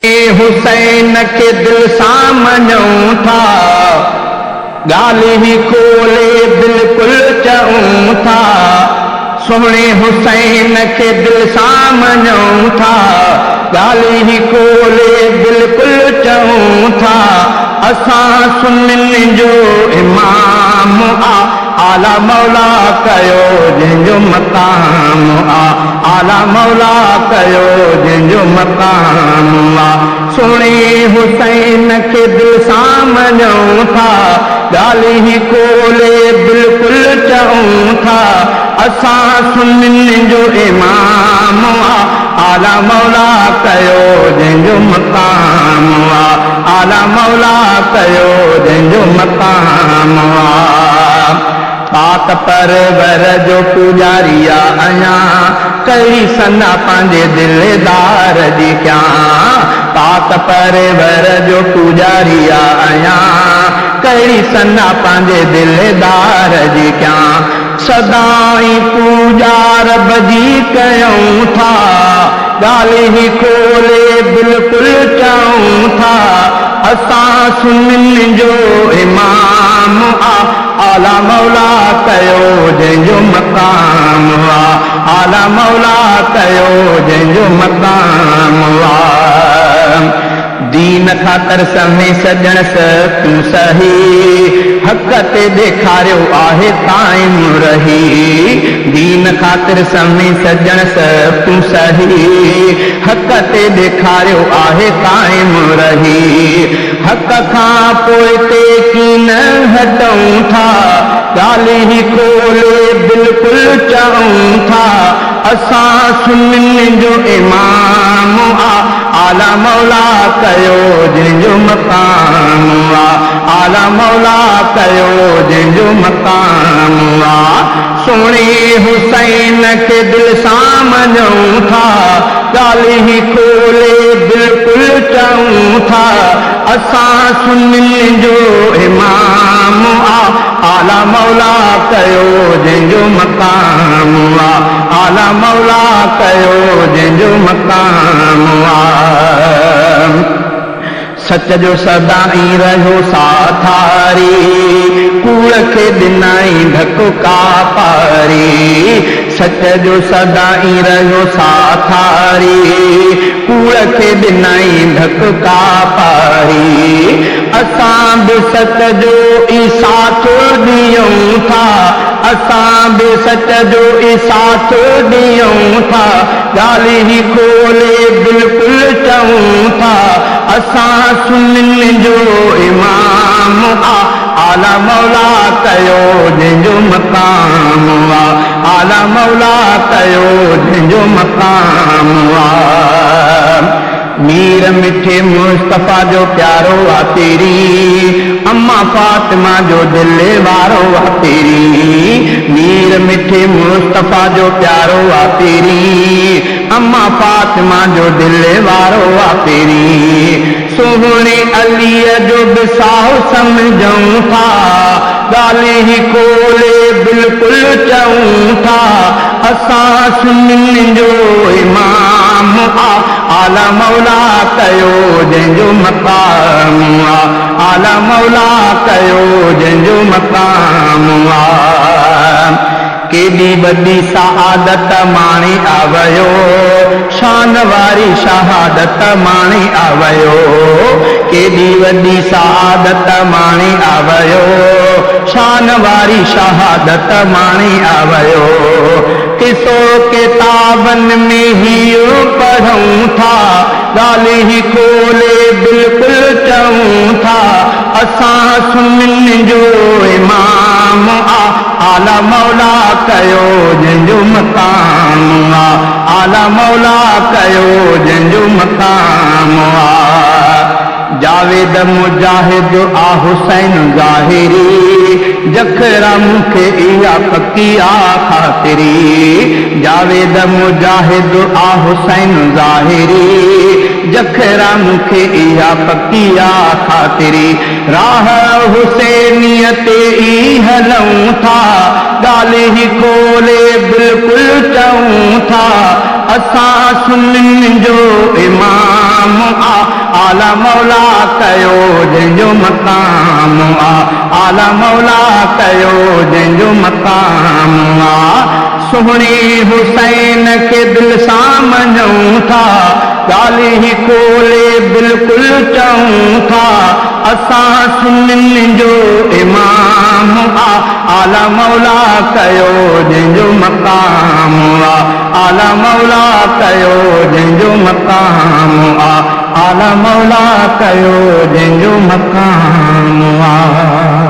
حسين کي دل سان مڃون ٿا، ڳالهه هي کولي بلڪل چئون ٿا. سهڻي حسين کي دل سان مڃون ٿا، ڳالهه هي کولي بلڪل چئون ٿا. اسان سنين جو امام آ، اعليٰ مولا ڪيو جنهن جو مقام آ، اعليٰ مولا ڪيو جنهن جو مقام آ. سهڻي حسين کي دل سان مڃون ٿا، ڳالهه هي کولي بلڪل چئون ٿا. اسان سنين جو امام آ، اعليٰ مولا ڪيو جنهن جو مقام آ، اعليٰ مولا ڪيو جنهن جو مقام آ. پاڪ پرور جو پوڄاري آ اڃان، ڪهڙي ثنا پنهنجي دلدار جي ڪيان. پاڪ پرور جو پوڄاري آ اڃان، ڪهڙي ثنا پنهنجي دلدار جي ڪيان. سدائين پوڄا رب جي ڪيون ٿا، ڳالهه هي کولي بلڪل چئون ٿا. اسان سنين جو امام آ، اعليٰ مولا ڪيو جنهن جو مقام آ، اعليٰ مولا ڪيو جنهن جو مقام آ. دين خاطر سوين سڄڻ سختيون سهي، حق تي ڏيکاريو آهي قائم رهي. دين خاطر سوين سڄڻ سختيون سهي، حق تي ڏيکاريو آهي قائم رهي. حق کان پوئتي ڪين هٽون ٿا، ڳالهه هي کولي بلڪل چئون ٿا. اسان سنين جو امام آ، اعليٰ مولا ڪيو جنهن جو مقام آ، اعليٰ مولا ڪيو جنهن جو مقام آ. سهڻي حسين کي دل سان مڃون ٿا، ڳالهه هي کولي بلڪل چئون ٿا. اسان سنين جو امام آ، اعليٰ مولا ڪيو جنهن جو مقام آ، اعليٰ مولا ڪيو جنهن جو مقام آ. سچ جو سدائين رهيو ساٿاري، ڪوڙ کي ڏنائين ڌڪ ڪاپاري. سچ جو سدائين رهيو ساٿاري، ڪوڙ کي ڏنائين ڌڪ ڪاپاري. اسان به سچ جو ئي ساٿ ڏيون ٿا، اسان به سچ جو ئي ساٿ ڏيون ٿا. ڳالهه هي کولي بلڪل چئون ٿا. اسان سنين جو امام آ، اعليٰ مولا ڪيو جنهن جو مقام آ، اعليٰ مولا ڪيو جنهن جو مقام آ. مير مٺي مصطفيٰ جو پيارو آ پيرين، اما فاطمه جو دل وارو آ پيرين. مير مٺي مصطفيٰ جو پيارو آ پيرين، اما فاطمه جو دل وارو آ پيرين. سهڻي عليء جو به ساهه سمجهون ٿا، ڳالهه هي کولي بلڪل چئون ٿا. اسان سنين جو امام آ، اعليٰ مولا ڪيو جنهن جو مقام آ، اعليٰ مولا ڪيو جنهن جو مقام آ. ڪيڏي وڏي سعادت ماڻي آ ويو، شان واري شهادت ماڻي آ ويو. ڪيڏي وڏي سعادت ماڻي آ ويو، شان واري شهادت ماڻي آ ويو. قصو ڪتابن ۾ هيء پڙهون ٿا، ڳالهه هي کولي بلڪل چئون ٿا. اسان سنين جو امام آ، اعليٰ مولا ڪيو جنهن جو مقام آ، اعليٰ مولا ڪيو جنهن جو مقام آ. جاويد مجاهد آ حسين ظاهري، جکرا مون کي اها پڪي آ خاطري. جاويد مجاهد آ حسين ظاهري، جکرا مون کي اها پڪي آ خاطري. راهه حسينيء تي ئي هلون ٿا، ڳالهه هي کولي بلڪل چئون ٿا. اسان سنين جو امام آ، اعليٰ مولا ڪيو جنهن جو مقام آ، اعليٰ مولا ڪيو جنهن جو مقام آ. سهڻي حسين کي دل سان مڃون ٿا، ڳالهه هي کولي بلڪل چئون ٿا، اسان سنين جو امام آ، اعليٰ مولا ڪيو جنهن جو مقام آ، اعليٰ مولا ڪيو جنهن جو مقام آ، اعليٰ مولا ڪيو جنهن جو مقام آ.